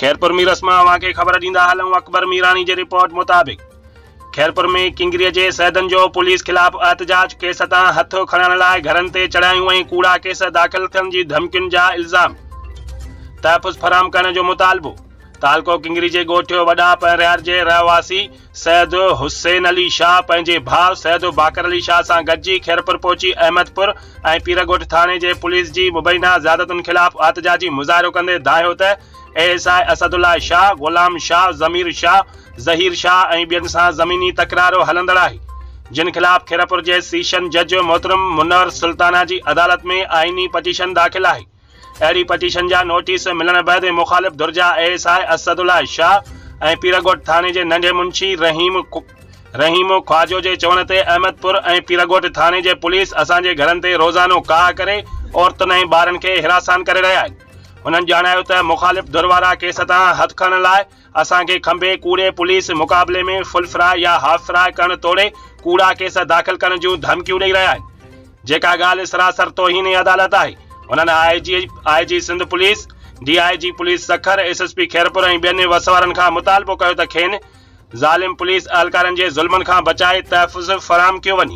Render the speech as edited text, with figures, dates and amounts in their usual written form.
خيرپور ميرس مان اوهان کي خبر ڏيندا هلون اڪبر ميراڻي جي رپورٽ مطابق خيرپور ۾ ڪنگري جي سيدن جو پوليس خلاف احتجاج ڪيس تان هٿ کڻڻ لاء گهرن تي چڙهايون ۽ ڪوڙا ڪيس داخل ٿيڻ جي ڌمڪين جا الزام تحفظ فراهم ڪرڻ جو مطالبو تعلقو ڪنگري جي ڳوٺ وڏا پهريار جي رهواسي سيد حسين علي شاهه پنهنجي ڀاء سيد باقر علي شاهه سان گڏجي خيرپور پهچي احمدپور ۽ پيرڳوٺ ٿاڻي جي پوليس جي مبينا زيادتن خلاف احتجاجي مظاهرو ڪندي دانهيو ته A S I Asadullah Shah, Ghulam Shah, Zameer Shah, Zaheer Shah ۽ ٻين سان زميني تڪرار هلندڙ آهي، جن خلاف خيرپور جي سيشن جج محترم منور سلطانه جي عدالت ۾ آئيني پٽيشن داخل آهي. اهڙي پٽيشن جا نوٽيس ملڻ بعد مخالف ڌر جا A S I Asadullah Shah ۽ Pirgoth ٿاڻي جي ننڍي منشي رحيم رحيم خواجو جي چوڻ تي احمدپور ۽ پيرڳوٺ ٿاڻي جي پوليس اسان جي گهرن تي روزانو ڪاهه ڪري عورتن ۽ ٻارن کي هراسان ڪري رهيا آهن. هنن ڄاڻايو ته مخالف ڌر وارا ڪيس تان هٿ کڻڻ لاء اسان کي کنڀي ڪوڙي پوليس مقابلي ۾ فل فراء يا هاف فراء ڪرڻ توڙي ڪوڙا ڪيس داخل ڪرڻ جون ڌمڪيون ڏئي رهيا آهن جيڪا ڳالهه سراسر توهين عدالت آهي. هنن I G I G Sindh police, D I G police Sukkur, S S P Khairpur ۽ ٻين وس وارن کان مطالبو ڪيو ته کين ظالم پوليس اهلڪارن جي ظلمن کان بچائي تحفظ فراهم ڪيو وڃي.